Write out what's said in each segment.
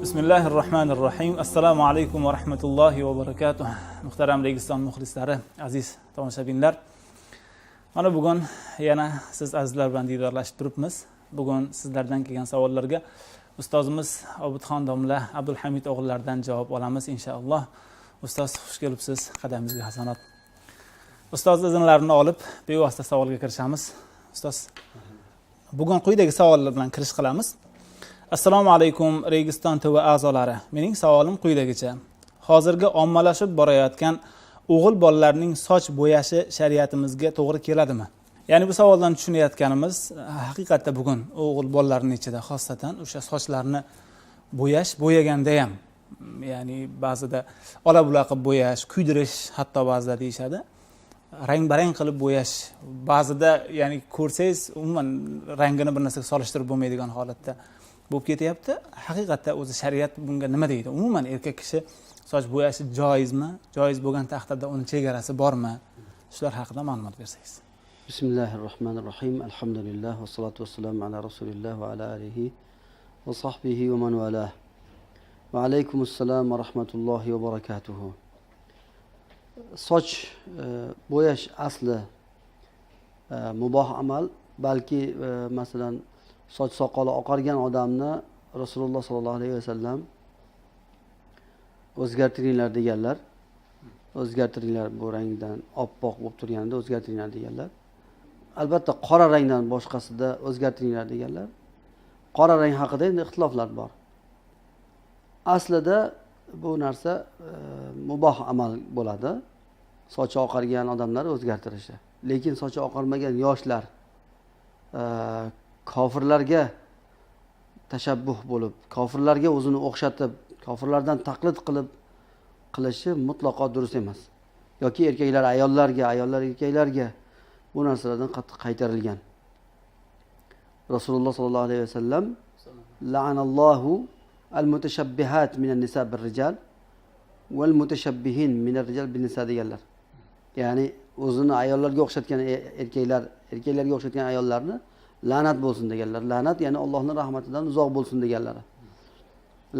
Bismillahir rohmanir rohim. Assalomu alaykum va rahmatullohi va barakatuh. Muhtaram Registon muxlislari, aziz tomoshabinlar. Mana bugun yana siz azizlar bilan diydorlashib turibmiz. Bugun sizlardan kelgan savollarga ustozimiz Obidxon domla Abdulhamid o'g'illaridan javob olamiz inshaalloh. Ustoz, xush kelibsiz, qadamingizga hasanat. Ustoz iznlarini olib, bevosita savolga kirishamiz. Ustoz, bugun quyidagi savollar bilan kirish qilamiz. Assalomu alaykum, Registon TV a'zolari. Mening savolim quyidagicha. Hozirgi ommalashib borayotgan o'g'il bolalarning soch bo'yashi shariatimizga to'g'ri keladimi? Ya'ni bu savoldan tushunayotganimiz, haqiqatda bugun o'g'il bolalarning ichida xosatan o'sha sochlarni bo'yash, bo'yaganda ham, ya'ni ba'zida ola bula qilib bo'yash, kuydirish hatto ba'zida deyishadi. Rang barang qilib bo'yash, ba'zida ya'ni ko'rsangiz umuman rangini bir narsaga solishtirib bo'lmaydigan holatda bo'lib ketyapti. Haqiqatda o'zi shariat bunga nima deydi? Umuman erkak kishi soch bo'yashi joizmi? Joiz bo'lgan taqdirda uni chegarasi bormi? Shular haqida ma'lumot bersangiz. Bismillahir rohmanir rohim. Alhamdulillah va salatu vassalamu ala rasulillah va ala alihi va sahbihi va man valah. Va alaykum assalom va rahmatullohi va barakatuhu. Soch bo'yash asli muboh amal, balki masalan soch soqoli oqargan odamni Rasululloh sollallohu alayhi vasallam o'zgartiringlar deganlar. O'zgartiringlar, bu rangdan oppoq bo'lib turganda o'zgartiringlar deganlar. Albatta qora rangdan boshqasida o'zgartiringlar deganlar. Qora rang haqida endi ixtiloflar bor. Aslida bu narsa muboh amal bo'ladi. Sochi oqargan odamlar o'zgartirishi. Lekin sochi oqarmagan yoshlar kofirlarga tashabbuh bo'lib, kofirlarga o'zini o'xshatib, kofirlardan taqlid qilib qilishi mutlaqo durust emas. Yoki erkaklar ayollarga, ayollar erkaklarga bu narsalardan qattiq qaytarilgan. Rasululloh sollallohu alayhi vasallam la'anallohu al-mutashabbihat minan nisa bir-rijal wal mutashabbihin minar rijal bin nisa deganlar. Ya'ni o'zini ayollarga o'xshatgan erkaklar, erkaklarga o'xshatgan ayollarni la'nat bo'lsin deganlar. La'nat ya'ni Allohning rahmatidan uzoq bo'lsin deganlari.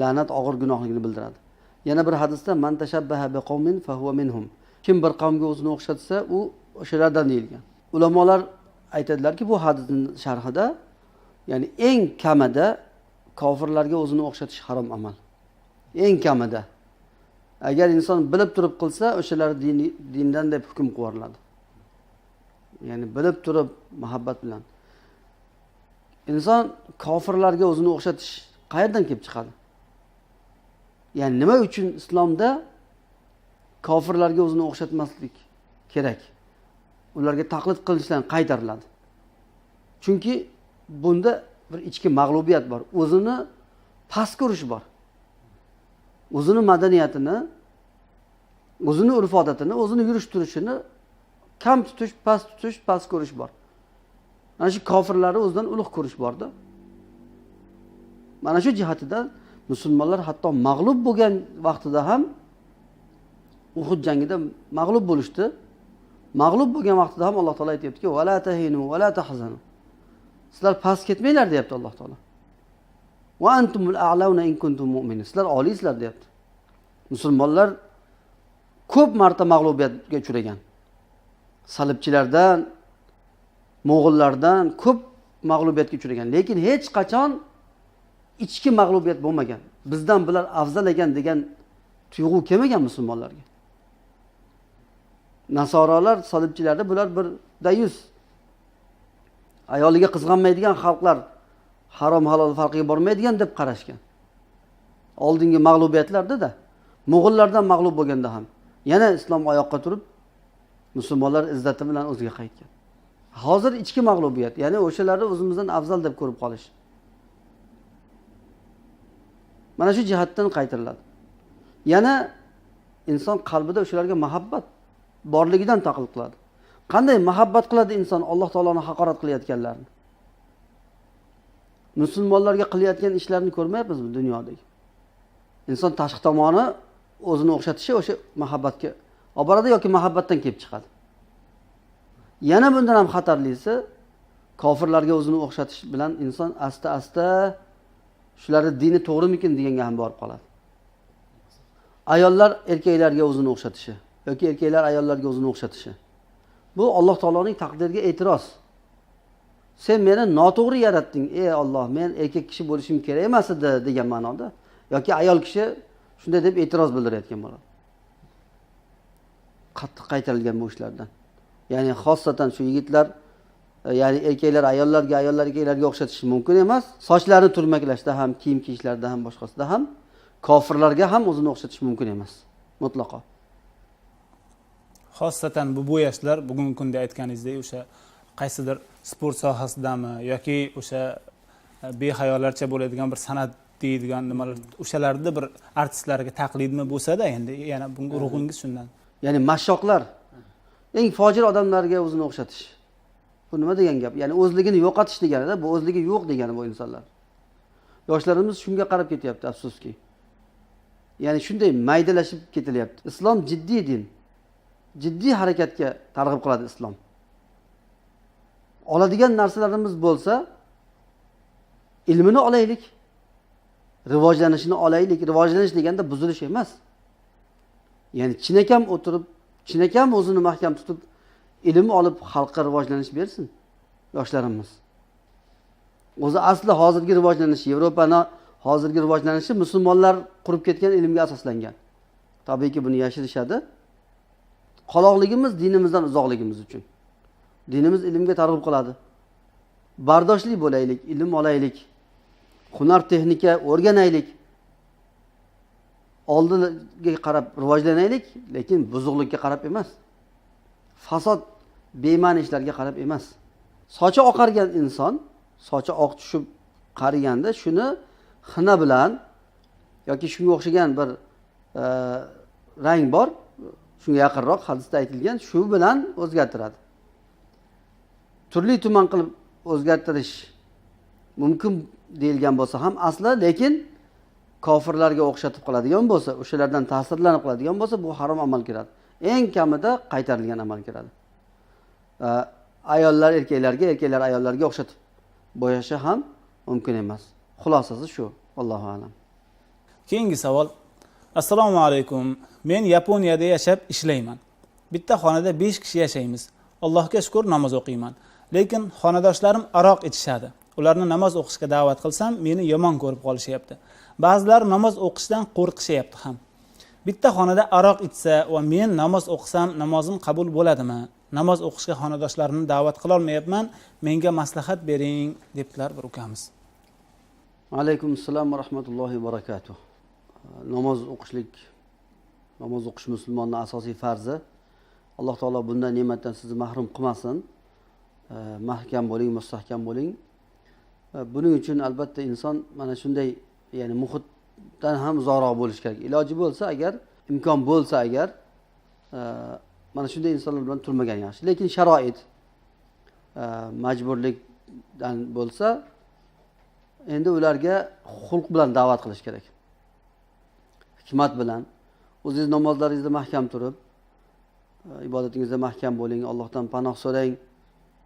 La'nat og'ir gunohligini bildiradi. Yana bir hadisda man tashabbaha biqawmin fahuwa minhum. Kim bir qavmga o'zini o'xshatsa, u o'shalardan deyilgan. Ulamolar aytadilarki, bu hadisning sharhida, ya'ni eng kamida kofirlarga o'zini o'xshatish harom amal. Eng kamida. Agar inson bilib turib qilsa, o'shalar dindan deb hukm qilib. Ya'ni bilib turib muhabbat bilan. Inson kofirlarga o'zini o'xshatish qayerdan kelib chiqadi? Ya'ni nima uchun islomda kofirlarga o'zini o'xshatmaslik kerak? Ularga taqlid qilishdan qaytariladi. Chunki bunda bir ichki mag'lubiyat bor, o'zini past ko'rish bor. O'zini madaniyatini, o'zini urf-odatini, o'zini yurish turishini kam tutish, past tutish, past ko'rish bor. Mana shu kofirlarni o'zidan ulug' ko'rish borda. Mana shu jihatidan musulmonlar hatto mag'lub bo'lgan vaqtida ham, Uhud jangida mag'lub bo'lishdi. Mag'lub bo'lgan vaqtida ham Alloh taolo aytayaptiki, "Va la tahinu va la tahzanu." Sizlar past ketmanglar deyapti Alloh taolo. Va antumul a'launa in kuntum mu'minin. Sizlar oliysizlar deyapti. Musulmonlar ko'p marta mag'lubiyatga uchragan. Salibchilardan, mo'g'ullardan ko'p mag'lubiyatga uchragan, lekin hech qachon ichki mag'lubiyat bo'lmagan. Bizdan bular afzal ekan degan tuyg'u kelmagan musulmonlarga. Nasorolar, salibchilarda bular bir dayus, ayoliga qizg'anmaydigan xalqlar, harom halol farqiga bormaydigan deb qarashgan. Oldingi mag'lubiyatlarda-da, mo'g'ullardan mag'lub bo'lganda ham yana islom oyoqqa turib, musulmonlar izzati bilan o'ziga qaytgan. Hozir ichki mag'lubiyat, ya'ni o'shalarni o'zimizdan afzal deb ko'rib qolish. Mana shu jihatdan qaytariladi. Yana inson qalbida o'shalarga muhabbat borligidan taqlid qiladi. Qanday muhabbat qiladi inson Alloh taoloni haqorat qilayotganlarni? Musulmonlarga qilayotgan ishlarni ko'rmayapmizmi dunyodagi? Inson tashqi tomoni o'zini o'xshatishi o'sha muhabbatga olib boradi yoki muhabbatdan kelib chiqadi. Yana bundan ham xatarlisi kofirlarga o'zini o'xshatish bilan inson asta-asta Shularni dini to'g'rimikin deganga ham borib qoladi. Ayollar erkaklarga o'zini o'xshatishi yoki erkaklar ayollarga o'zini o'xshatishi. Bu Alloh taoloning taqdiriga e'tiroz. Sen meni noto'g'ri yaratding, ey Alloh, men erkak kishi bo'lishim kerak emas edi degan ma'noda yoki ayol kishi shunday deb e'tiroz bildirayotgan bo'ladi. Qattiq qaytarilgan bu ishlardan. Ya'ni xossatan shu yigitlar, ya'ni erkaklar ayollarga, ayollar erkaklarga o'xshatish mumkin emas. Sochlarini turmaklashda ham, kiyim kiyishlarda ham, boshqasida ham kofirlarga ham o'zini o'xshatish mumkin emas. Mutlaqo. Xossatan bu bo'yashlar bugungi kunda aytganingizdek o'sha qaysidir sport sohasidami yoki o'sha behayolarcha bo'ladigan bir san'at deydigan nimalar, o'shalarda bir artistlarga taqlidmi bo'lsa-da, endi yana bunga urg'ungiz shundan. Ya'ni mashshoqlar eng fojir odamlarga o'zini o'xshatish. Bu nima degan gap? Ya'ni o'zligini yo'qotish deganida, bu o'zligi yo'q degani bu insonlar. Yoshlarimiz shunga qarab ketyapti, afsuski. Ya'ni shunday maydalashib ketilyapti. Islom jiddiy din. Jiddiy harakatga targ'ib qiladi islom. Oladigan narsalarimiz bo'lsa, ilmini olaylik, rivojlanishini olaylik. Rivojlanish deganda buzilish emas. Ya'ni chinakam o'tirib, chinakam o'zini mahkam tutib, ilm olib xalqqa rivojlanish bersin yoshlarimiz. O'zi asli hozirgi rivojlanish, Yevropani hozirgi rivojlanishi musulmonlar qurib ketgan ilmga asoslangan. Tabiiyki buni yashirishadi. Qoloqligimiz dinimizdan uzoqligimiz uchun. Dinimiz ilmga targ'ib qiladi. Bardoshli bo'laylik, ilm olaylik, hunar texnika o'rganaylik. Oldinga qarab rivojlanaylik, lekin buzuqlikka qarab emas. Fasod, bema'ni ishlarga qarab emas. Sochi oqargan inson, sochi oq tushib qariganda shuni xina bilan yoki shunga o'xshagan bir rang bor, shunga yaqinroq hadisda aytilgan, shu bilan o'zgartiradi. Turli tuman qilib o'zgartirish mumkin deyilgan bo'lsa ham asli, lekin kofirlarga o'xshatib qiladigan bo'lsa, o'shalardan ta'sirlanib qiladigan bo'lsa, bu harom amal kiradi. Eng kamida qaytarilgan amal kiradi. Ayollar erkaklarga, erkaklar ayollarga o'xshatib bo'yashi ham mumkin emas. Xulosasi shu. Allohu a'lam. Keyingi savol. Assalomu alaykum. Men Yaponiyada yashab ishlayman. Bitta xonada 5 kishi yashaymiz. Allohga shukr namoz o'qiyman. Lekin xonadoshlarim aroq ichishadi. Ularni namoz o'qishga da'vat qilsam, meni yomon ko'rib qolishyapti. Ba'zilar namoz o'qishdan qo'rqishyapti ham. Bitta xonada aroq ichsa va men namoz o'qisam, namozim qabul bo'ladimi? Namoz o'qishga xonadoshlarimni da'vat qila olmayapman. Menga maslahat bering, debdilar bir ukamiz. Alaykum assalom va rahmatullohi va barakatuh. Namoz o'qishlik, namoz o'qish musulmonning asosiy farzi. Alloh taolo bundan ne'matdan sizni mahrum qilmasin. Mahkam bo'ling, mustahkam bo'ling. Buning uchun albatta inson mana shunday, ya'ni muhitdan ham uzoqroq bo'lish kerak. Iloji bo'lsa agar, imkon bo'lsa agar, mana shunday insonlar bilan turmagan yaxshi. Lekin sharoit majburlikdan bo'lsa, endi ularga xulq bilan da'vat qilish kerak. Hikmat bilan. O'zingiz namozlaringizda mahkam turib, ibodatingizda mahkam bo'ling, Allohdan panoh so'rang.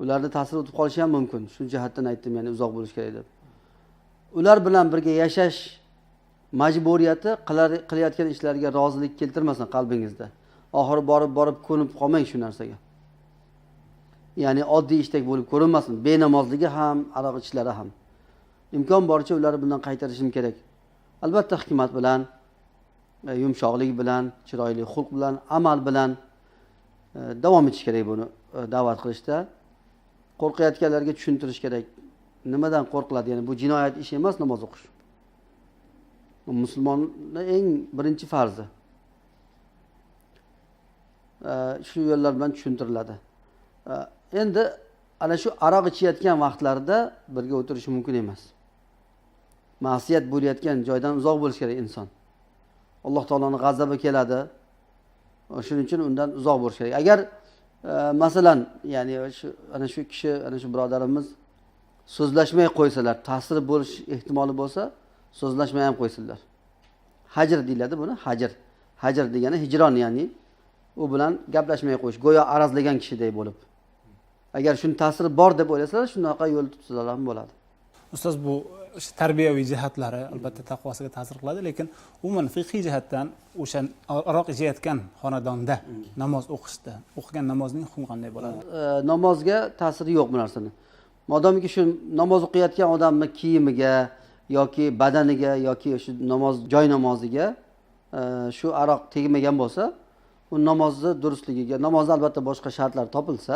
Ularni ta'siri o'tib qolishi ham mumkin. Shu jihatdan aytdim, ya'ni uzoq bo'lish kerak deb. Ular bilan birga yashash majburiyati qilayotgan ishlarga rozilik keltirmasin qalbingizda. Oxiri borib ko'nib qolmang shu narsaga. Ya'ni oddiy ishdek bo'lib ko'rinmasin, benamozligi ham, aroq ichishlari ham. Imkon boricha ularni bundan qaytarishim kerak. Albatta hikmat bilan, yumshoqlik bilan, chiroyli xulq bilan, amal bilan davom etish kerak buni da'vat qilishda. Qo'rqayotganlarga tushuntirish kerak. Nimadan qo'rqiladi? Ya'ni bu jinoyat ishi emas namoz o'qish. Musulmonning eng birinchi farzi. Shu yo'llar bilan tushuntiriladi. Endi ana shu aroq ichayotgan vaqtlarida birga o'tirish mumkin emas. Ma'siyat bo'layotgan joydan uzoq bo'lish kerak inson. Alloh taoloning g'azabi keladi. Shuning uchun undan uzoq bo'lish kerak. Agar masalan, ya'ni shu ana shu kishi, ana shu birodarimiz so'zlashmay qo'ysalar, ta'siri bo'lish ehtimoli bo'lsa, so'zlashmay ham qo'ysinlar. Hajr deyiladi buni, hajr. Hajr degani hijron, ya'ni u bilan gaplashmay qo'yish, go'yo arazlagan kishiday bo'lib. Agar shuni ta'siri bor deb o'ylasalar, shunaqa yo'l tutsalar ham bo'ladi. Ustoz, bu tarbiyaviy jihatlari albatta taqvosiga ta'sir qiladi, lekin umuman fiqhiy jihatdan o'sha aroq ichayotgan xonadonda namoz o'qishda o'qigan namozning hukmi qanday bo'ladi? Namozga ta'siri yo'q bu narsani. Modomiki shu namoz o'qiyotgan odamni kiyimiga yoki badaniga yoki shu namoz joy namoziga shu aroq tegmagan bo'lsa, u namozni durustligiga, namozda albatta boshqa shartlar topilsa,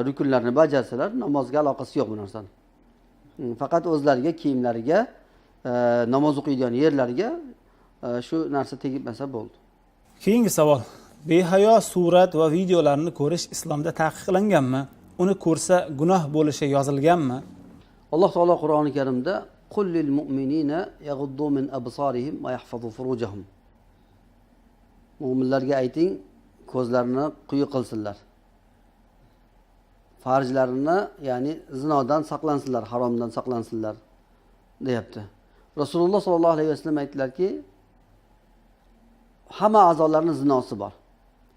rukunlarni bajarsalar, namozga aloqasi yo'q bu narsani. Faqat o'zlariga, kiyimlariga, namoz o'qiydigan yerlariga shu narsa tegmasa bo'ldi. Keyingi savol. Behayo surat va videolarni ko'rish islomda taqiqlanganmi? Uni ko'rsa gunoh bo'lishi yozilganmi? Alloh taolo Qur'oni Karimda qul lil mu'minina yaghuddu min absarihim va yahfazu furujahum. Mo'minlarga ayting, ko'zlarini quyi qilsinlar. Farjlarini, ya'ni zinodan saqlansinlar, haromdan saqlansinlar deyapti. Rasululloh sollallohu alayhi vasallam aytdilarki, hamma a'zolarning zinosi bor.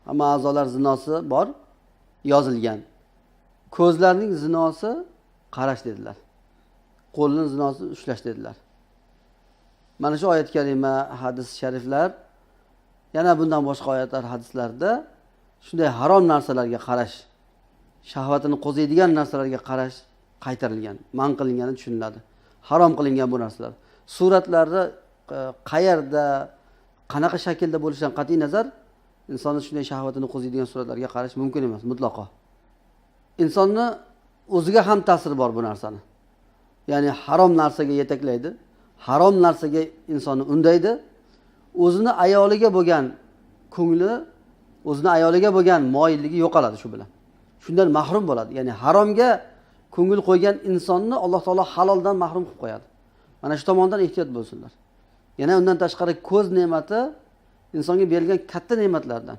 Hamma a'zolar zinosi bor, yozilgan. Ko'zlarning zinosi qarash dedilar. Qo'lning zinosi ushlash dedilar. Mana shu oyat kalima, hadis shariflar, yana bundan boshqa oyatlar, hadislarda shunday harom narsalarga qarash, shahvatini qo'ziydigan narsalarga qarash qaytarilgan, man qilingani tushuniladi. Harom qilingan bu narsalar. Suratlarni qayerda, qanaqa shaklda bo'lishidan qat'iy nazar, insonni shunday shahvatini qo'ziydigan suratlarga qarash mumkin emas mutlaqo. Insonni o'ziga ham ta'siri bor bu narsani. Ya'ni harom narsaga yetaklaydi, harom narsaga insonni undaydi. O'zini ayoliga bo'lgan ko'ngli, o'zini ayoliga bo'lgan moyilligi yo'qoladi shu bilan. Shundan mahrum bo'ladi. Ya'ni haromga ko'ngil qo'ygan insonni Alloh taolo haloldan mahrum qilib qo'yadi. Mana shu tomondan ehtiyot bo'lsinlar. Yana undan tashqari ko'z ne'mati insonga berilgan katta ne'matlardan.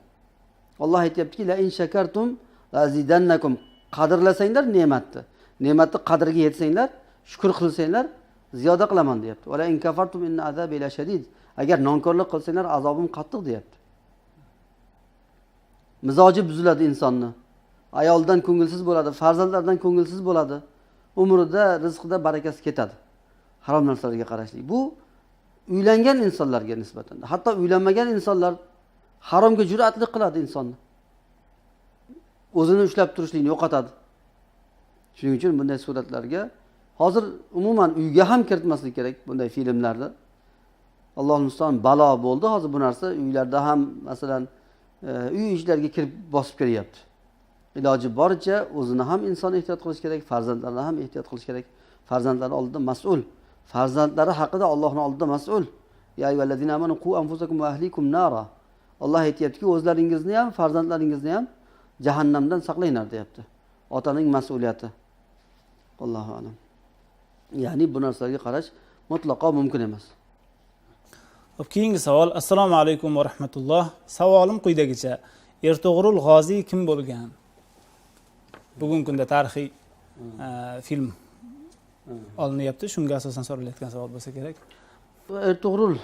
Alloh aytayaptiki, la in shakartum la azidannakum. Qadrlasanglar ne'matni, ne'matni qadriga yetsanglar, shukr qilsanglar, ziyoda qilaman deyapti. Va la in kafartum inna azabi la shadid. Agar nonko'rlik qilsanglar, azobim qattiq deyapti. Mizoji buziladi insonni. Ayoldan ko'ngilsiz bo'ladi, farzandlardan ko'ngilsiz bo'ladi. Umrida, rizqida barakasi ketadi. Harom narsalarga qarashlik. Bu uylangan insonlarga nisbatan. Hatto uylanmagan insonlar haromga jur'atlik qiladi insonni. O'zini ushlab turishlikni yo'qotadi. Shuning uchun bunday suratlarga hozir umuman uyga ham kiritmaslik kerak bunday filmlarni. Alloh musta'an, balo bo'ldi hozir bu narsa uylarda ham, masalan, uy ishlariga kirib bosib kiryapti. Iloji boricha o'zini ham inson ehtiyot qilish kerak, farzandlarini ham ehtiyot qilish kerak. Farzandlari oldida mas'ul. Farzandlari haqida Allohning oldida mas'ul. Ya ayyuhallazina amanu qu anfusakum va ahlikum nara. Alloh aytayaptiki, o'zlaringizni ham, farzandlaringizni ham jahannamdan saqlanglar deyapti. Otaning mas'uliyati. Allohu a'lam. Ya'ni bu narsalarga qarash mutlaqo mumkin emas. Xo'p, keyingi savol. Assalomu alaykum va rahmatulloh. Savolim quyidagicha. Ertug'rul G'oziy kim bo'lgan? Bugungi kunda tarixiy film olinyapti, shunga asosan so'ralayotgan savol bo'lsa kerak. Ertug'rul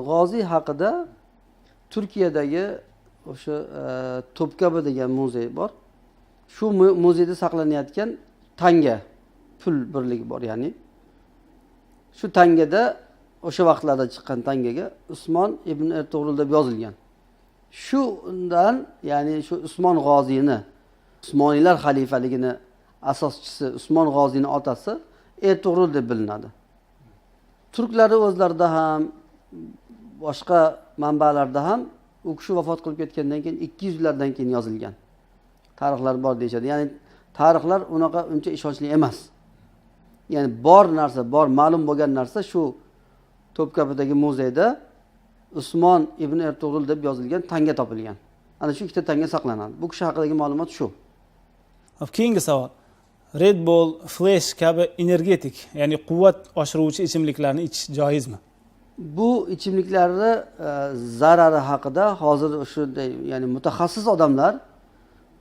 G'oziy haqida Turkiyadagi o'sha Topkapi degan muzey bor. Shu muzeyda saqlanayotgan tanga pul birligi bor, ya'ni shu tangada o'sha vaqtlarda chiqqan tangaga Usmon ibn Ertug'rul deb yozilgan. Shundan, ya'ni shu Usmon G'oziyni, Usmoniylar xalifaligini asoschisi Usmon G'oziyning otasi Ertug'rul deb bilinadi. Turklari o'zlarida ham, boshqa manbalarda ham u kishi vafot qilib ketgandan keyin 200 yillardan keyin yozilgan tarixlar bor deyishadi. Ya'ni tarixlar unaqa uncha ishonchli emas. Ya'ni bor narsa, bor ma'lum bo'lgan narsa shu Topkapidagi muzeyda Usmon ibn Ertug'rul deb yozilgan tanga topilgan. Ana shu ikkita tanga saqlanadi. Bu kishi haqidagi ma'lumot shu. Keyingi savol. Red Bull, Flash kabi energetik, ya'ni quvvat oshiruvchi ichimliklarni ichish joizmi? Bu ichimliklarni zarari haqida hozir shunday, ya'ni mutaxassis odamlar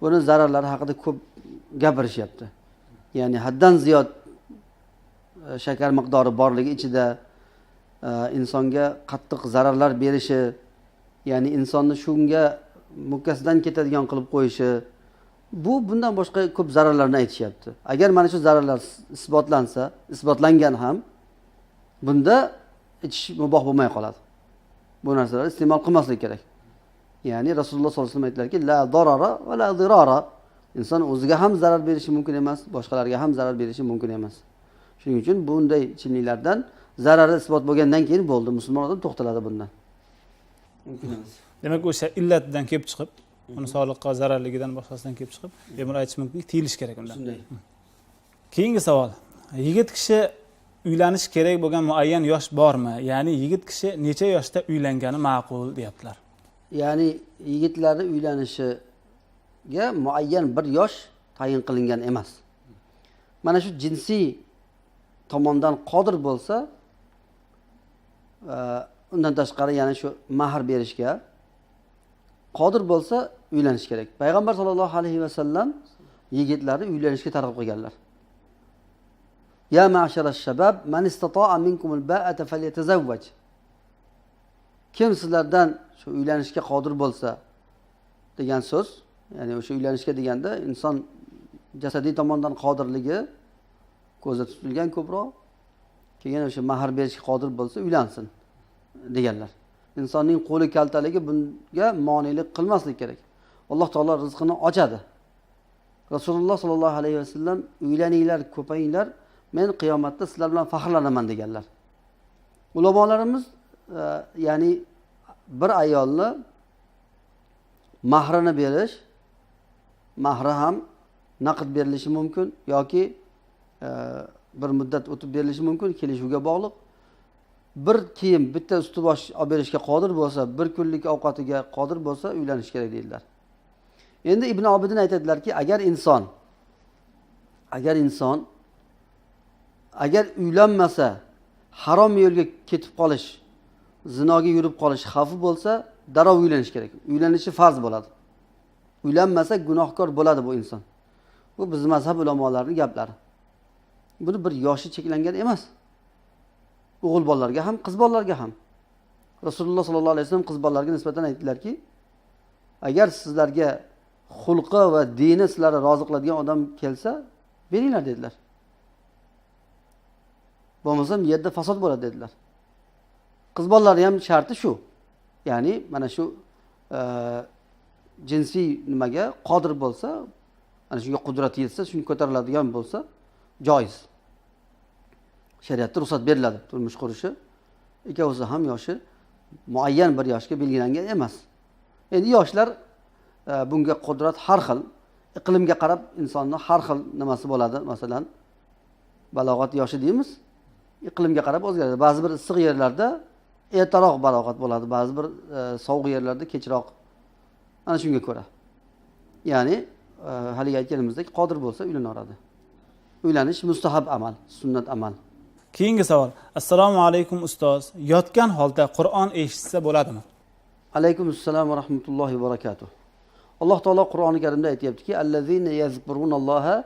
buni zararlari haqida ko'p gapirishyapti. Ya'ni haddan ziyod shakar miqdori borligi ichida insonga qattiq zararlar berishi, ya'ni insonni shunga mukkasidan ketadigan qilib qo'yishi, Bu bundan boshqa ko'p zararlarni aytishyapti. Agar mana shu zararlar isbotlansa, isbotlangan ham, bunda ichish muboh bo'lmay qoladi. Bu narsalarni iste'mol qilmaslik kerak. Ya'ni Rasululloh sollallohu alayhi vasallam aytdilarki, la darara va la dirara. Inson o'ziga ham zarar berishi mumkin emas, boshqalarga ham zarar berishi mumkin emas. Shuning uchun bunday ichimliklardan zarari isbot bo'lgandan keyin bo'ldi, musulmon odam to'xtaladi bundan. Mumkin emas. Demak, o'sha illatidan kelib chiqib, uni sog'liqqa zararligidan boshqasidan kelib chiqib, bemalol aytish mumkinki, tiyilish kerak undan. Shunday. Keyingi savol. Yigit kishi uylanish kerak bo'lgan muayyan yosh bormi? Ya'ni yigit kishi necha yoshda uylangani ma'qul deyaptilar. Ya'ni yigitlarni uylanishiga muayyan bir yosh tayin qilingan emas. Mana shu jinsiy tomondan qodir bo'lsa, undan tashqari yana shu mahr berishga qodir bo'lsa uylanish kerak. Payg'ambar sollallohu alayhi vasallam yigitlarni uylanishga targ'ib qilganlar. Ya ma'sharash shabab man istata'a minkumul ba'ata falyatazawwaj. Kim sizlardan shu uylanishga qodir bo'lsa degan so'z, ya'ni o'sha uylanishga deganda inson jasadiy tomondan qodirligi ko'zda tutilgan ko'proq, keyin o'sha mahr berishga qodir bo'lsa uylansin deganlar. Insonning qo'li kaltaligi bunga monelik qilmaslik kerak. Alloh taolo rizqini ochadi. Rasululloh sollallohu alayhi vasallam uylaninglar, ko'payinglar, men qiyomatda sizlar bilan faxrlanaman deganlar. Ulamolarimiz ya'ni bir ayolni mahrini berish, mahri ham naqd berilishi mumkin yoki bir muddat o'tib berilishi mumkin, kelishuvga bog'liq. Bir kiyim, bitta usti bosh olib berishga qodir bo'lsa, bir kunlik ovqatiga qodir bo'lsa uylanish kerak deydilar. Endi Ibn Obidin aytadilarki, agar inson agar uylanmasa harom yo'lga ketib qolish, zinoga yurib qolish xavfi bo'lsa, darrov uylanish kerak. Uylanishi farz bo'ladi. Uylanmasa gunohkor bo'ladi bu inson. Bu bizning mazhab ulamolarining gaplari. Buni bir yoshi cheklangan emas. O'g'il bolalarga ham, qiz bolalarga ham. Rasululloh sollallohu alayhi vasallam qiz bolalarga nisbatan aytdilarki, agar sizlarga xulqi va dini sizlarni rozi qiladigan odam kelsa, beringlar dedilar. Bo'lmasam yerda fasod bo'ladi dedilar. Qiz bolalarning ham sharti shu. Ya'ni mana shu jinsiy nimaga qodir bo'lsa, ana shunga qudrati yetsa, shuni ko'tariladigan bo'lsa, joiz. Shariatda ruxsat beriladi turmush qurishi. Ikkovsi ham yoshi muayyan bir yoshga belgilangan emas. Endi yoshlar bunga qudrat har xil, iqlimga qarab insonning har xil nimasi bo'ladi. Masalan, balog'at yoshi deymiz, iqlimga qarab o'zgaradi. Ba'zi bir issiq yerlarda ertaroq balog'at bo'ladi, ba'zi bir sovuq yerlarda kechroq. Ana shunga ko'ra. Ya'ni haligi aytganimizdek qodir bo'lsa uylanaveradi. Uylanish mustahab amal, sunnat amal. Keyingi savol. Assalomu alaykum ustoz. Yotgan holda Qur'on eshitsa bo'ladimi? Alaykum assalom va rahmatullohi va barakatuh. Alloh taolo Qur'oni Karimda aytayaptiki, allazina yazkurunalloha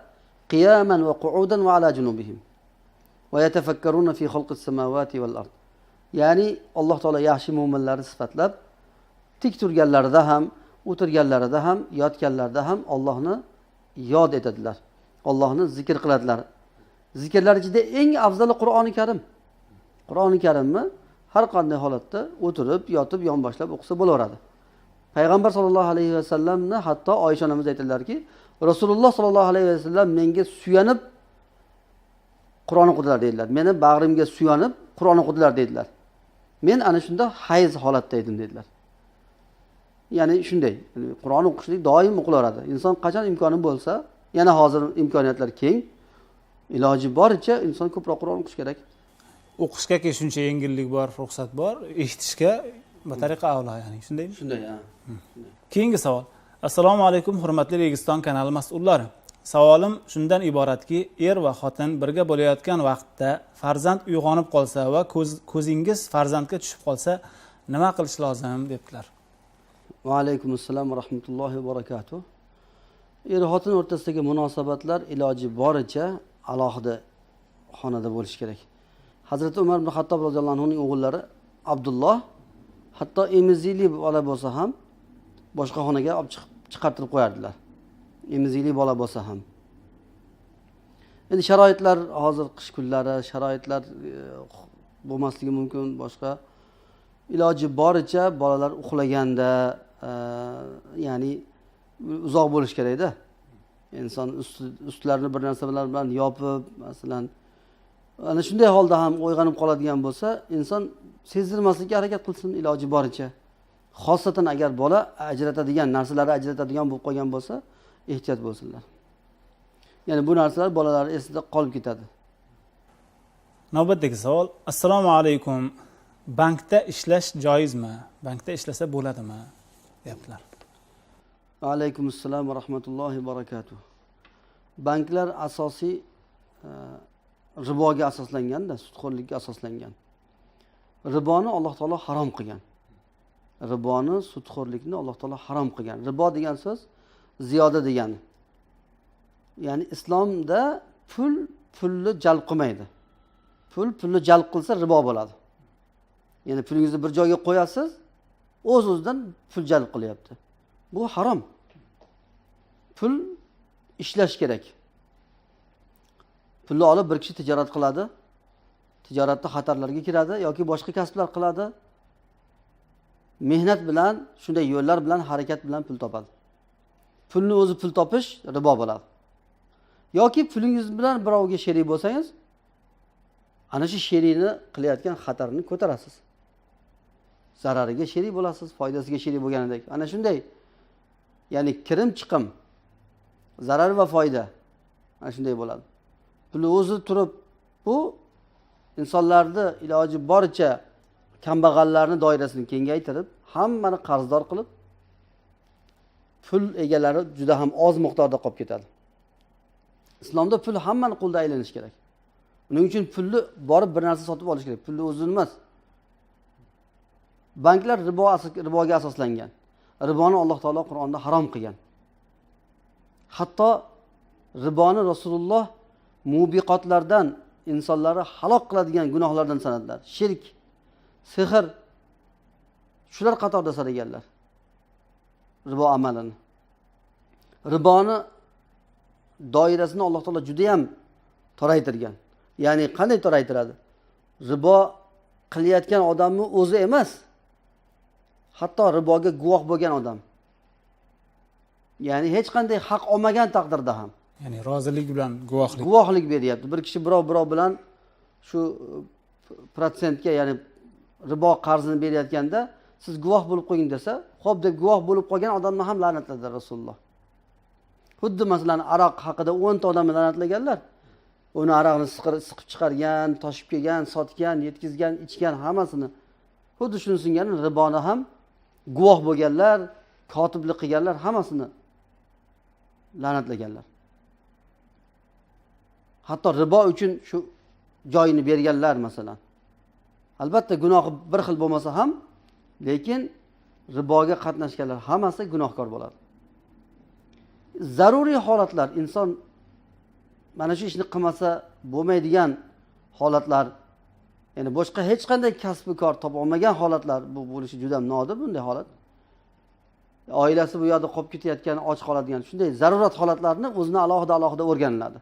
qiyaman va qu'udan va ala junubihim va yatafakkaruna fi xalqis samawati val ard. Ya'ni Alloh taolo yaxshi mu'minlarni sifatlab, tik turganlarida ham, o'tirganlarida ham, yotganlarida ham Allohni yod etadilar. Allohni zikr qiladilar. Zikrlar ichida eng afzali Qur'oni Karim. Qur'oni Karimni har qanday holatda o'tirib, yotib, yonboshlab o'qisa bo'laveradi. Payg'ambar sollallohu alayhi vasallamni hatto Oysha onamiz aytadilarki, Rasululloh sollallohu alayhi vasallam menga suyanib Qur'on o'qidilar dedilar. Meni bag'rimga suyanib Qur'on o'qidilar dedilar. Men ana shunda hayz holatda edim dedilar. Ya'ni shunday, Qur'on o'qishlik doim o'qilaveradi. Inson qachon imkoni bo'lsa, yana hozir imkoniyatlar keng, iloji boricha inson ko'proq Qur'on o'qish kerak. O'qishga shuncha yengillik bor, ruxsat bor, eshitishga batariqa avlo, ya'ni shundaymi? Shunday, ha. Keyingi savol. Assalomu alaykum hurmatli Registon kanali mas'ullari. Savolim shundan iboratki, er va xotin birga bo'layotgan vaqtda farzand uyg'onib qolsa va ko'zingiz farzandga tushib qolsa, nima qilish lozim debdilar. Va alaykum assalom va rahmatullohi va barakatuh. Er xotin o'rtasidagi munosabatlar iloji boricha alohida xonada bo'lishi kerak. Hazrati Umar ibn Xattob roziyallohu anhuning o'g'illari Abdulloh hatto emizikli bola bo'lsa ham boshqa xonaga olib chiqib chiqartirib qo'yardilar. Emizikli bola bo'lsa ham. Endi sharoitlar hozir qish kunlari sharoitlar bo'lmasligi mumkin, boshqa iloji boricha bolalar uxlaganda ya'ni uzoq bo'lish kerakda. Inson ustlarini bir narsa bilan yopib, masalan, ana shunday holda ham uyg'onib qoladigan bo'lsa, inson sezdirmaslikka harakat qilsin iloji boricha. Xosatan agar bola ajratadigan narsalarni ajratadigan bo'lib qolgan bo'lsa, ehtiyot bo'lsinlar. Ya'ni bu narsalar bolalar esida qolib ketadi. Navbatdagi savol. Assalomu alaykum. Bankda ishlash joizmi? Bankda ishlasa bo'ladimi? Deyaptilar. Va alaykum assalom va rahmatullohi va barakatuh. Banklar asosiy riboga asoslanganda, sudxo'rlikka asoslangan. Riboni Alloh taolo harom qilgan. Riboni, sudxo'rlikni Alloh taolo harom qilgan. Ribo degan so'z ziyoda degani. Ya'ni islomda pul pulni jalb qilmaydi. Pul pulni jalb qilsa ribo bo'ladi. Ya'ni pulingizni bir joyga qo'yasiz, o'z-o'zidan pul jalb qilyapti. Bu harom. Pul ishlash kerak. Pulni olib bir kishi tijorat qiladi. Tijoratda xatarlarga kiradi yoki boshqa kasblar qiladi. Mehnat bilan, shunday yo'llar bilan, harakat bilan pul topadi. Pulni o'zi pul topish ribo bo'ladi. Yoki pulingiz bilan birovga sherik bo'lsangiz, ana shu sherikni qilayotgan xatarini ko'tarasiz. Zarariga sherik bo'lasiz, foydasiga sherik bo'lganidek. Ana shunday, ya'ni kirim chiqim, zarar va foyda ana shunday bo'ladi. Pulni o'zi turib, bu insonlarni iloji boricha kambag'allarni doirasini kengaytirib, hammani qarzdor qilib, pul egalari juda ham oz miqdorda qolib ketadi. Islomda pul hammani qo'lida aylanishi kerak. Uning uchun pulni borib bir narsa sotib olish kerak. Pulni o'zini emas. Banklar riboga asoslangan. Riboni Alloh taolo Qur'onda harom qilgan. Hatto riboni Rasululloh mubiqotlardan, insonlarni halok qiladigan gunohlardan sanadilar. Shirk, sehr shular qatorida sanaganlar. Ribo amalini. Riboni doirasini Alloh taolo juda ham toraytirgan. Ya'ni qanday toraytiradi? Ribo qilayotgan odamni o'zi emas, hatto riboga guvoh bo'lgan odam. Ya'ni hech qanday haq olmagan taqdirda ham. Ya'ni rozilik bilan guvohlik. Guvohlik beryapti. Bir kishi birov bilan shu protsentga, ya'ni ribo qarzini berayotganda siz guvoh bo'lib qo'ying desa, xo'p deb guvoh bo'lib qolgan odamni ham la'natladi Rasululloh. Xuddi masalan aroq haqida 10 ta odamni la'natlaganlar. Uni aroqni siqib chiqargan, toshib kelgan, sotgan, yetkazgan, ichgan hammasini. Xuddi shuni singari riboni ham guvoh bo'lganlar, kotiblik qilganlar hammasini la'natlaganlar. Hatto ribo uchun shu joyini berganlar masalan. Albatta gunohi bir xil bo'lmasa ham, lekin riboga qatnashganlar hammasi gunohkor bo'ladi. Zaruriy holatlar, inson mana shu ishni qilmasa bo'lmaydigan holatlar, ya'ni boshqa hech qanday kasbi kor topa olmagan holatlar, bu bo'lishi juda ham nodir bunday holat. Oilasi bu yoqda qolib ketayotgan, och qoladigan shunday zarurat holatlarni o'zini alohida o'rganiladi.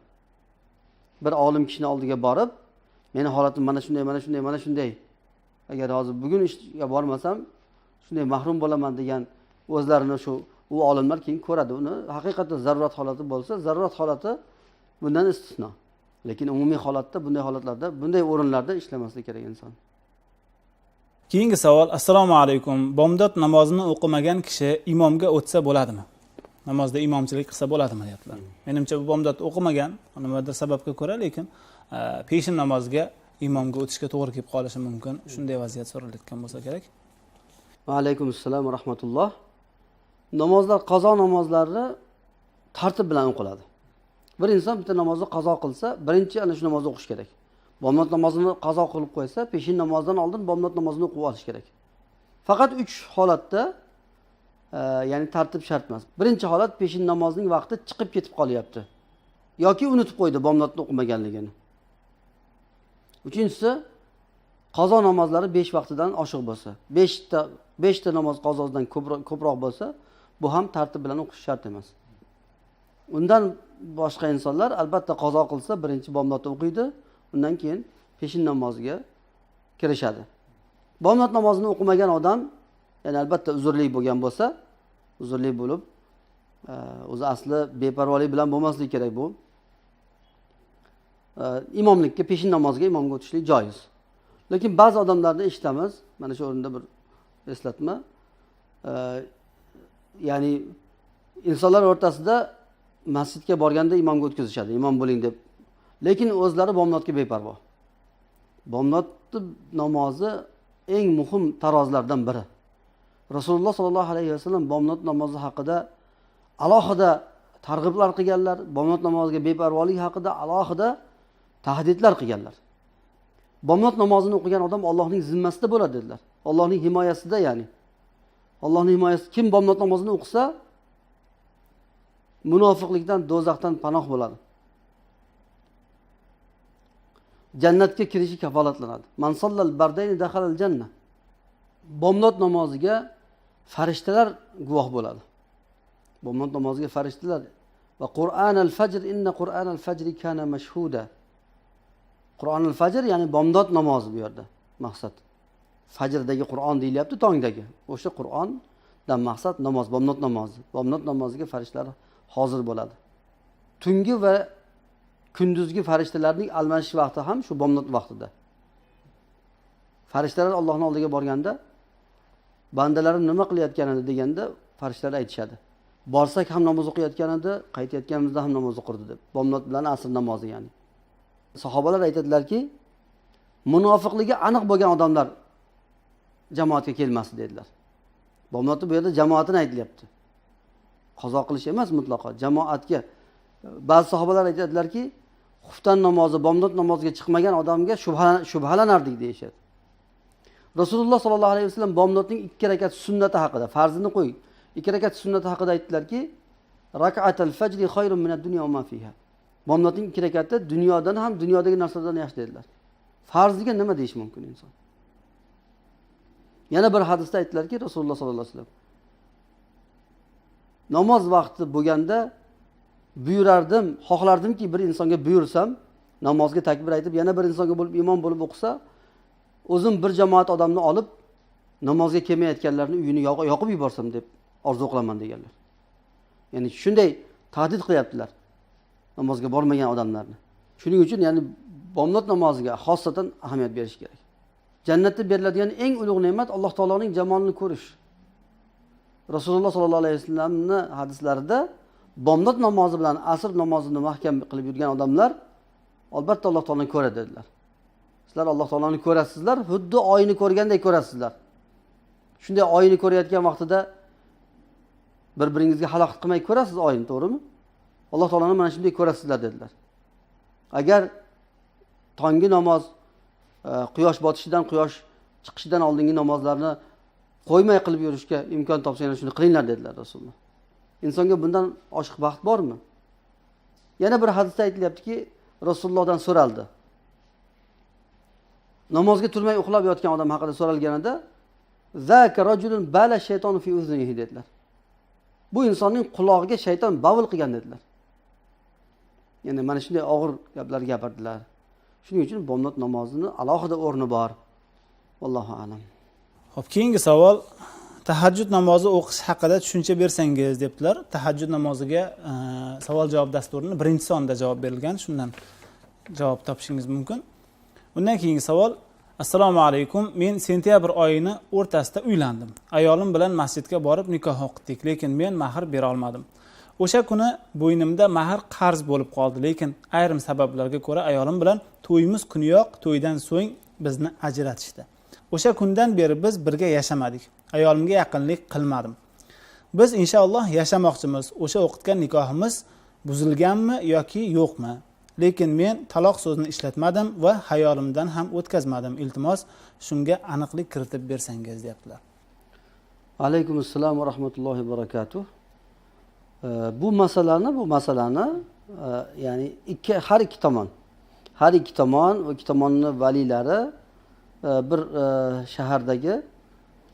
Bir olim kishini oldiga borib, meni holatim mana shunday, mana shunday, mana shunday. Agar hozir bugun ishga bormasam, shunday mahrum bo'laman degan o'zlarini shu u olimlar keyin ko'radi. Uni haqiqatda zarurat holati bo'lsa, zarurat holati bundan istisno. Lekin umumiy holatda bunday holatlarda, bunday o'rinlarda ishlamaslik kerak inson. Keyingi savol. Assalomu alaykum. Bomdod namozini o'qimagan kishi imomga o'tsa bo'ladimi? Namozda imomchilik qilsa bo'ladimi deyaptilar. Menimcha bu bomdod o'qimagan, nimadir sababga ko'ra, lekin peshin namoziga imomga o'tishga to'g'ri kelib qolishi mumkin. Shunday vaziyat so'ralayotgan bo'lsa kerak. Va alaykum assalom va rahmatulloh. Namozlar, qazo namozlari tartib bilan o'qiladi. Bir inson bitta namozni qazo qilsa, birinchi ana shu namozni o'qish kerak. Bomdod namozini qazo qilib qo'ysa, peshin namozidan oldin bomdod namozini o'qib olish kerak. Faqat 3 holatda, ya'ni tartib shart emas. Birinchi holat, peshin namozining vaqti chiqib ketib qolyapti yoki unutib qo'ydi bomdodni o'qimaganligini. Uchinchisi, qazo namozlari 5 vaqtidan oshiq bo'lsa, 5 ta namoz qazodan ko'proq bo'lsa, bu ham tartib bilan o'qish shart emas. Undan boshqa insonlar albatta qazo qilsa birinchi bomdodni o'qiydi, undan keyin peshin namoziga kirishadi. Bomdod namozini o'qimagan odam, ya'ni albatta uzrli bo'lgan bo'lsa, uzrli bo'lib, o'zi asli beparvolik bilan bo'lmasligi kerak bu. Imomlikka, peshin namoziga imomga o'tishlik joiz. Lekin ba'zi odamlarni eshitamiz, mana shu o'rinda bir eslatma. Ya'ni insonlar o'rtasida masjidga borganda imomga o'tkazishadi, imom bo'ling deb. Lekin o'zlari bomdodga beparvo. Bomdod namozi eng muhim tarozlardan biri. Rasululloh sollallohu alayhi vasallam bomdod namozi haqida alohida targ'iblar qilganlar, bomdod namoziga beparvolik haqida alohida tahdidlar qilganlar. Bomdod namozini o'qigan odam Allohning zimmasida bo'ladi dedilar. Allohning himoyasida, ya'ni. Allohning himoyasi, kim bomdod namozini o'qisa munofiqlikdan, do'zaxdan panoh bo'ladi. Jannatga kirishi kafolatlanadi. Man sallal bardayni dakhalal janna. Bomdod namoziga farishtalar guvoh bo'ladi. Bomdod namoziga farishtalar va Qur'anal fajr inna Qur'anal fajri kana mashhuda. Qur'onul fajr, ya'ni bomdod namozi bu yerda maqsad. Fajrdagi Qur'on deyilyapti, tongdagi. O'sha Qur'ondan maqsad namoz, bomdod namozi. Bomdod namoziga farishtalar hozir bo'ladi. Tungi va kunduzgi farishtalarning almashish vaqti ham shu bomdod vaqtida. Farishtalar Allohning oldiga borganda bandalarim nima qilayotganini deganda farishtalar aytishadi. Borsak ham namoz o'qiyotgan edi, qaytayotganimizda ham namoz o'qirdi deb. Bomdod bilan asr namozi ya'ni. Sahobalar aytadilarki, munofiqligi aniq bo'lgan odamlar jamoatga kelmasdi dedilar. Bomdodni bu yerda jamoatini aytilyapti. Qazo qilish emas mutlaqo, jamoatga. Ba'zi sahobalar aytadilarki, xuftan namozi, bomdod namoziga chiqmagan odamga shubhalanardik deyishadi. Rasululloh sollallohu alayhi vasallam bomdodning 2 rakat sunnati haqida, farzini qo'y, 2 rakat sunnati haqida aytdilarki, rak'atul fajri khayrun minad dunya va ma fiha. Bomdodning 2 rakati dunyodan ham dunyodagi narsalardan yaxshi dedilar. Farziga nima deyish mumkin inson? Yana bir hadisda aytdilarki, Rasululloh sollallohu alayhi vasallam namoz vaqti bo'lganda buyurardim, xohlardimki bir insonga buyursam, namozga takbir aytib, yana bir insonga bo'lib imom bo'lib o'qisa, o'zim bir jamoat odamni olib namozga kelmayotganlarni uyini yoqib yuborsam deb orzu qilaman deganlar. Ya'ni shunday tahdid qilyaptilar namozga bormagan odamlarni. Shuning uchun ya'ni bomdod namoziga xosatan ahamiyat berish kerak. Jannatda beriladigan eng ulug' ne'mat Alloh taoloning jamolini ko'rish. Rasululloh sollallohu alayhi vasallamning hadislarida bomdod namozi bilan asr namozini mahkam qilib yurgan odamlar albatta Alloh taoloni ko'radi dedilar. Sizlar Alloh taoloni ko'rasizlar, xuddi oyni ko'rgandek ko'rasizlar. Shunday oyni ko'rayotgan vaqtida bir-biringizga xalaqit qilmay ko'rasiz oyni, to'g'rimi? Alloh taoloni mana shunday ko'rasizlar dedilar. Agar tongi namoz, quyosh botishidan, quyosh chiqishidan oldingi namozlarni qo'ymay qilib yurishga imkon topsangiz shuni qilinglar dedilar Rasululloh. Insonga bundan oshiq baxt bormi? Yana bir hadisda aytilyaptiki, Rasulullohdan so'raldi. Namozga turmay uxlab yotgan odam haqida so'ralganida, "Zaka rajulun bala shaytonu fi uznihi" dedilar. Bu insonning qulog'iga shayton bavul qilgan dedilar. Ya'ni mana shunday og'ir gaplar gapirdilar. Shuning uchun bomdod namozini alohida o'rni bor. Vallohu a'lam. Xo'p, keyingi savol, tahajjud namozi o'qish haqida tushuncha bersangiz debdilar. Tahajjud namoziga savol javob dasturini 1-sonda javob berilgan, shundan javob topishingiz mumkin. Undan keyingi savol, assalomu alaykum, men sentyabr oyini o'rtasida uylandim. Ayolim bilan masjidga borib nikoh o'qitdik, lekin men mahr bera olmadim. O'sha kuni bo'ynimda mahr qarz bo'lib qoldi, lekin ayrim sabablarga ko'ra ayolim bilan to'yimiz kuniyoq to'ydan so'ng bizni ajratishdi. O'sha kundan beri biz birga yashamadik. Ayolimga yaqinlik qilmadim. Biz inshaalloh yashamoqchimiz. O'sha o'qitgan nikohimiz buzilganmi yoki yo'qmi? Lekin men taloq so'zini ishlatmadim va hayolimdan ham o'tkazmadim. Iltimos, shunga aniqlik kiritib bersangiz deyaptilar. Alaykum assalom va rahmatullohi va barakatuh. Bu masalani ya'ni har ikki tomon va ikki tomonning valiylari bir shahardagi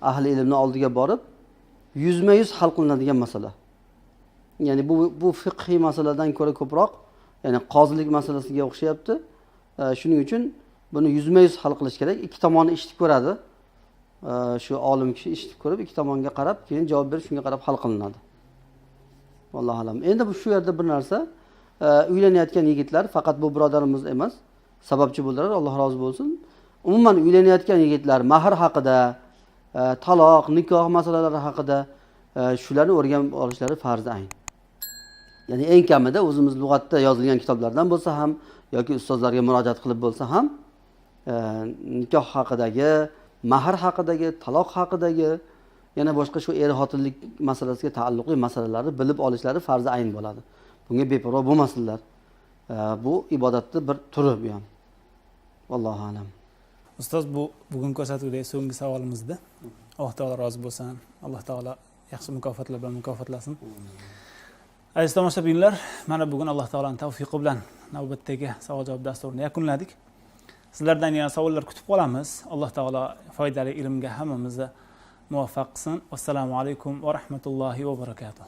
ahli ilmni oldiga borib yuzma-yuz hal qilinadigan masala. Ya'ni bu fiqhiy masaladan ko'ra ko'proq, ya'ni qozilik masalasiga o'xshayapti. Shuning uchun buni yuzma-yuz hal qilish kerak. Ikki tomonni eshitib ko'radi. Shu olim kishi eshitib ko'rib, ikki tomonga qarab, keyin javob berib, shunga qarab hal qilinadi. Vallohu alam. Endi bu shu yerda bir narsa, uylanayotgan yigitlar faqat bu birodarimiz emas, sababchi bo'ldilar, Alloh rozi bo'lsin. Umuman uylanayotgan yigitlar mahr haqida, taloq, nikoh masalalari haqida shularni o'rganib olishlari farz ayn. Ya'ni eng kamida o'zimiz lug'atda yozilgan kitoblardan bo'lsa ham yoki ustozlarga murojaat qilib bo'lsa ham nikoh haqidagi, mahr haqidagi, taloq haqidagi, yana boshqa shu er-xotinlik masalasiga taalluqli masalalarni bilib olishlari farz ayn bo'ladi. Bunga beparvo bo'lmasinlar. Bu ibodatning bir turi bu ham. Vallohu alam. Ustoz, bu bugun ko'rsatuvdagi so'nggi savolimizda. Alloh taolo rozi bo'lsin. Alloh taolo yaxshi mukofotlar bilan mukofotlasin. Aziz tomoshabinlar, mana bugun Alloh taoloning tavfiqi bilan navbatdagi savol-javob dasturini yakunladik. Sizlardan yana savollar kutib qolamiz. Alloh taolo foydali ilmga hammamizni muvaffaq qilsin. Assalomu alaykum va rahmatullohi va barakatuh.